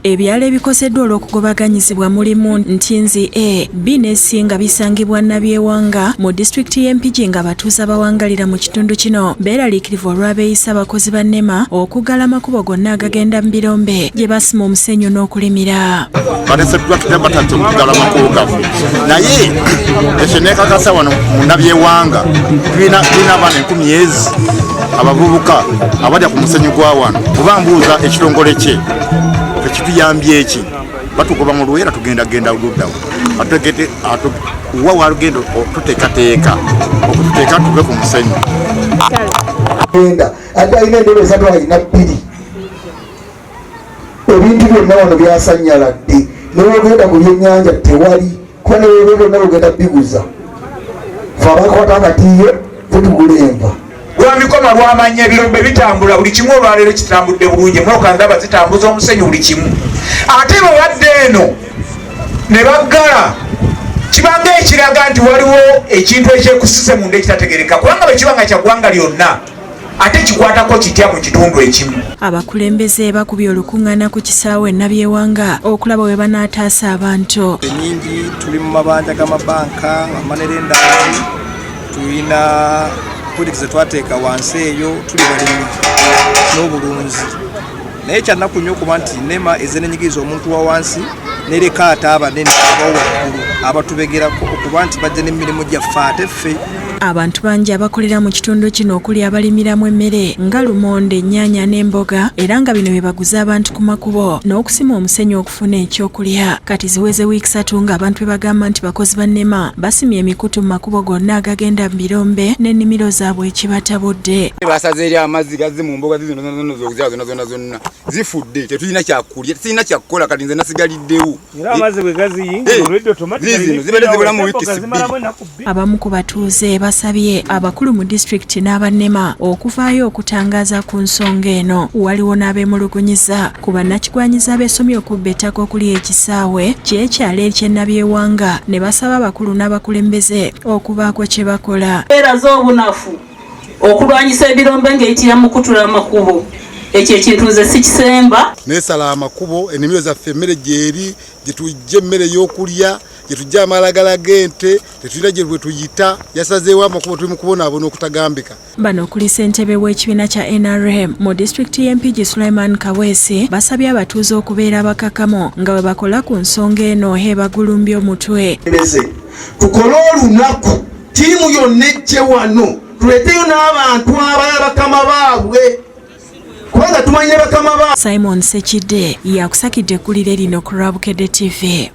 Ebyalo ebikoseddwa olw'okugobaganyizibwa mulimu Ntinzi A, B ne C nga bisangibwa Nabyewanga mu disitulikiti y'e Mpigi ng'abatuuze abawangalira mu kitundu kino beeraliikirivu olw'abeeyisa abakozi ba NEMA okuggala amakubo gonna agagenda mu birombe gye basima omusenyu n'okulimira. Baleseddwa tutya batandise okuggala amakubo gaffe naye ekyo nekakasa wano mu Nabyewanga tulina abaana enkumi ezi abavubuka abalya ku musenyu gwa wano kuba mbuuza ekitongole kye tekituyambye eki batugoba mu lwera tugenda genda luddawo wa walugendo tuteekateeka okututeeka tuve ku musenyu. Genda ate alina endebe esatu alina bbiri ebintu byonna wano byasanyaladde newogenda ku byenyanja tewali kuba newebyo byonna bugenda biguza fe abakwata akatiyo fetugula enva. Lwamikoma lwamanya ebirombe bitambula buli kimu olwaleero kitambudde bulungi emmotoka ndaba zitambuza omusenyu buli kimu ate bwe badda eno ne baggala kibanga ekiraga nti waliwo ekintu ekyekusise munda ekitategereka kubanga bwe kiba nga kya ggwanga lyonna ate kikwatako kitya mu kitundu ekimu. Abakulembeze bakubye olukung'aana ku kisaawe e Nabyewanga okulaba bwe banaataasa abantu. Enyingi tuli mu mabanja g'amabanka amanerendaazi tulina projekiti zetwateeka wansi eyo tuli balimi n'obulunzi naye kyannaku nnyo okuba nti nema ezenenyigiriza omuntu wa wansi nereka ate abanene aba waggulu abatubegerako okuba nti bajja n'emirimu gyaffe ate ffe. Abantu bangi abakolera mu kitundu kino okuli abalimiramu emmere nga lumonde, ennyaanya n'emboga era nga bino bye baguza abantu ku makubo n'okusima omusenyu okufuna ekyokulya. Kati ziweze wiiki satu ng'abantu be bagamba nti bakozi ba NEMA basimye emikutu mu makubo gonna agagenda mu birombe n'ennimiro zaabwe ekibatabudde. Basaze eri amazzi gazze mu mboga zino zonna zonna zonna zonna zonna zifudde, tetulina kyakulya, tetulina kyakukola kati nze nasigaliddewo. Era amazzi bwe gaziyingira olwedde automatically zibadde zibulamu wiiki bbiri. Abamu ku batuuze basabye abakulu mu disitulikiti n'aba NEMA okuvaayo okutangaaza ku nsonga eno. Waliwo n'abeemulugunyiza ku bannakigwanyizi abeesomye okubba ettaka okuli ekisaawe ky'ekyalo eky'e Nabyewanga ne basaba abakulu n'abakulembeze okubaako kye bakola. Eraze obunafu okulwanyisa ebirombe ng'eyitira mu kutula amakubo. Ekyo ekintu nze sikisemba. Neesala amakubo, ennimiro zaffe emmere gyeri, gye tujja emmere ey'okulya, gye tujja amalagala g'ente, tetulina gye bwe tuyita. Yasazeewo amakubo, tuli mu kubonaabona okutagambika. Bano okuli ssentebe w'ekibiina kya nrm mu disitulikiti y'e Mpigi Sulaiman Kaweesi basabye abatuuze okubeera abakakamu nga bwe bakola ku nsonga eno ebagulumbye omutwe. Tukole olunaku ttiimu yonna ejje wano tuleeteyo n'abantu abalala bakama baabwe kubanga tumanyi ne bakama baabwe. Simon Ssekidde yakusakidde eggulire lino ku lwa Bukedde TV.